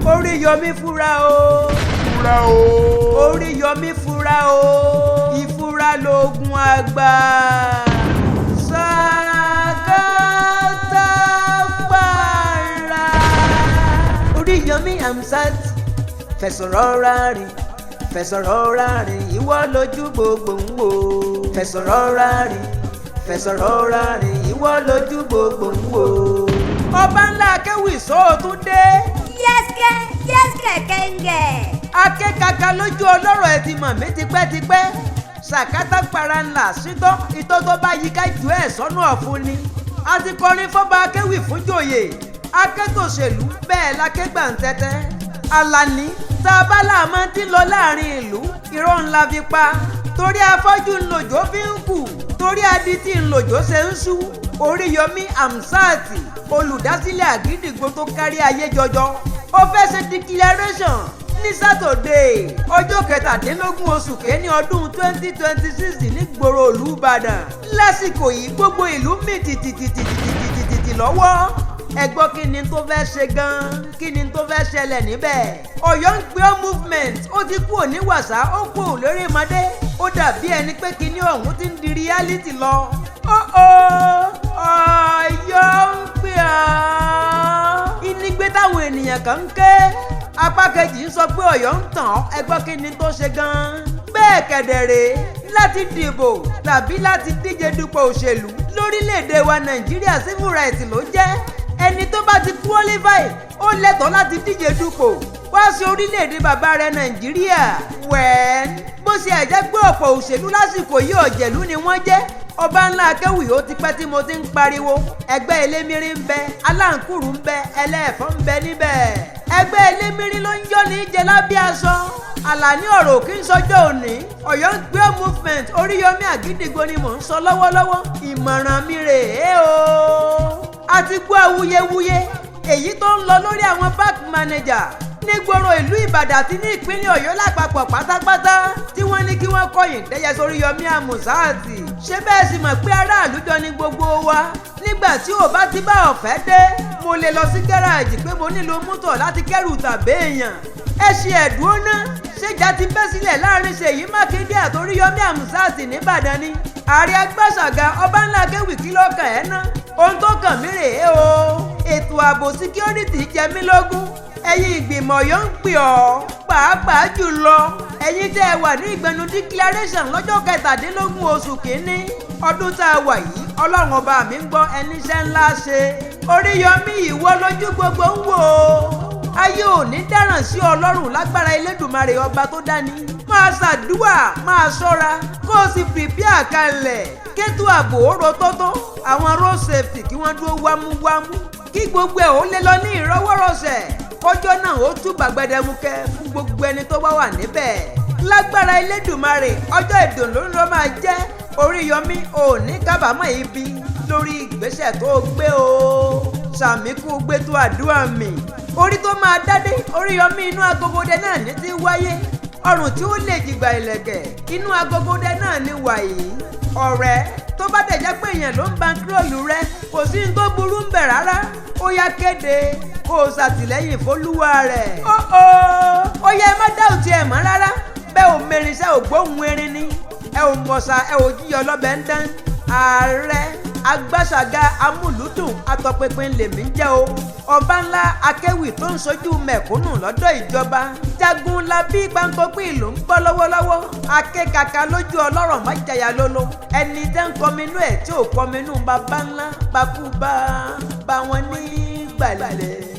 Oríyọmí fura o. Fura o. Oríyọmí fura o. Ìfura lóògùn àgbà. Sàkátà pààrà. Oríyọmí Hamzat, fẹ̀sọ̀ rọra rìn, fẹ̀sọ̀ rọra rìn, ìwọ lójú gbogbo ń wò. Fẹ̀sọ̀ rọra rìn, fẹ̀sọ̀ rọra rìn, ìwọ lójú gbogbo ń wò. Ọba ńlá akéwì sóòtún dé. Yẹ́sìkẹ́ yẹ́sìkẹ́ kẹ́ńgẹ̀. Akékaka lójú ọlọ́rọ̀ ẹ̀ ti mọ̀ mí tipẹ́tipẹ́. Sàkátà para ńlá sítọ́ itọ́ tó bá yí ká ju ẹ̀ sọ́nù ọ̀fun ni. A ti kọrin fọ́ba akéwì fún jòyè akétòṣèlú, bẹ́ẹ̀ lakégbàǹtẹ́tẹ́. Alani tá a bá láàmú ti lọ láàrin ìlú, irọ́ ńlá fi pa, torí afọ́jú ńlòjó fi ń kù, torí adití ńlòjó ṣe ń sú. Oríyọmí Hamzat, olùdásílẹ̀ àgídìgbò tó kárí ayé jọjọ, ó fẹ́ ṣe declaration ní Saturday, ọjọ́ 17 oṣù kẹ́ni ọdún 2026 nígboro ìlú Ìbàdàn. Lásìkò yìí, gbogbo ìlú mì tìtìtìtìtìtìtì lọ́wọ́. Ẹ gbọ́, kí ni tó fẹ́ ṣe gan-an? Kí ni tó fẹ́ ṣẹlẹ̀ níbẹ̀? Ọ̀yọ́ ń pè ọ́ movement, ó ti kú òní wàsá, ó kú lórí ìmọ̀dé, ó dàbí ẹni pé kíní ọ̀hún ti ń di reality lọ. Ó Ọ̀yọ́ ń pè ọ́. Ìnígbé táwọn ènìyàn kan ń ké, apá kejì ń sọ pé Ọ̀yọ́ ń tàn ọ́. Ẹ gbọ́, kí ni tó ṣe gan-an? Bẹ́ẹ̀ kẹ̀dẹ̀rẹ̀, láti dìbò tàbí láti díje dupò òṣèlú lórílẹ̀‐èdè wa Nàìjíríà, civil right ló jẹ́. Ẹni tó bá ti qualify, ó lẹ́tọ̀ọ́ láti díje dupò wá sí orílẹ̀-èdè bàbá rẹ̀ Nàìjíríà. Wẹ́ẹ́n, bó ṣe ẹ̀jẹ̀ pé ọ̀pọ̀ òṣèlú lásìkò yìí, ọ̀jẹ̀lú ni wọ́n jẹ́. Ọba ńlá akéwì, ó ti pẹ́ tí mo ti ń pariwo. Ẹgbẹ́ elémírí ń bẹ, aláǹkùrù ń bẹ, ẹlẹ́ẹ̀fọ́ ń bẹ níbẹ̀. Ẹgbẹ́ elémírí ló ń jọ́ ní jẹ lábẹ́ aṣọ. Àlàní ọ̀rọ̀ kí n sọjọ́ òní. Ọ̀yọ́ ń gbé movement, Oríyọmí Àgídìgbò ni mò ń sọ lọ́wọ́lọ́wọ́. Ìmọ̀ràn mi rèé o. A ti gbọ́ awuyewuye èyí tó ń lọ lórí àwọn park manager nígboro ìlú Ìbàdàn àti ní ìpínlẹ̀ Ọ̀yọ́ lápapọ̀ pátápátá, tí wọ́n ní kí wọ́n kọ̀yìn dẹ́yẹ sórí Yọmí Hamzat. Ṣé bẹ́ẹ̀ sì mọ̀ pé aráàlú jọ ní gbogbo wa? Nígbà tí ò bá ti bá ọ̀fẹ́ dé, mo lè lọ sí gáràjì pé mo nílò mọ́tò láti kẹ́rù tàbí èèyàn. Ẹ ṣe ẹ̀dùn ná. Ṣèjà ti bẹ́ sílẹ̀ láàrin Ṣèyí Mákindé àtOríyọmí Hamzat nìbàdàn ni? Ààrẹ agbáṣàgà, ọba ńlá kéwì, kí ló kàn ẹ́ ná? Ohun tó kàn mí rèé o. Ètò ààbò, security, jẹ mí lógún. Ẹ̀yin ìgbìmọ̀ Ọ̀yọ́ ń pè ọ́, pàápàá jùlọ ẹ̀yin tẹ́ ẹ wà ní ìgbẹ́nu declaration lọ́jọ́ 17 oṣù kínní ọdún tá a wà yìí. Ọlọ́run ọba mi ń gbọ́, ẹni iṣẹ́ ńlá ṣe. Oríyọmí, ìwọ lójú gbogbo ń wò ó. Ayé ò ní dáràn sí Ọlọ́run lágbára Elédùmarè ọba tó dání. Máa ṣàdúà, máa ṣọ́ra, kó o sì prepare kalẹ̀ kétò ààbò ó ro tótó, àwọn road safety kí wọ́n dúró wámúwámú, kí gbogbo ẹ̀ ó lé lọ ní ìrọwọ́rọsẹ̀, kọjọ́ náà ó túbà gbẹdẹmukẹ fún gbogbo ẹni tó bá wà níbẹ̀. Lágbára Elédùmarè, ọjọ́ ìdùnnú ló máa jẹ́. Oríyọmí, ò ní kábàámọ̀ ibi lórí ìgbésẹ̀ tó gbé o. Sàmíkú gbẹtú àdúrà mi. Orí tó máa dádé, Oríyọmí, inú agogodẹ náà ní ti wáyé. Ọrùn tí ó lè jìgbà ìlẹ̀kẹ̀, inú agogodẹ náà ní wàyí. Ọ̀rẹ́ tó bá dẹ̀ jẹ́ pé èèyàn ló ń bankroll rẹ, kò sí ní tó burú ń bẹ̀ rárá. Ó yá, kéde kó o ṣàtìlẹ́yìn fólúwa rẹ̀. Ó ó yẹ, ẹ má dá òtí ẹ̀ mọ́ rárá. Bẹ́ẹ̀ ò merinṣẹ́ ògbóhùn erin ni, ẹ ò mọ̀ṣà, ẹ ò jíyọ lọ́bẹ̀ ń dán. Ààrẹ agbáṣàga amúlùdùn atọpinpin lèmi jẹ́ o. Ọba ńlá akéwì tó ń sojú mẹ̀kúnnù lọ́dọ̀ ìjọba, jagun labí gbàǹkópin ìlú ń bọ́ lọ́wọ́lọ́wọ́. Akékaka lójú ọlọ́rọ̀ májàyà lolo, ẹni tẹ́ ń kọminú ẹ̀ tí ò kọminú bàbá ńlá bakú bá bá wọn ní gbàlẹ̀.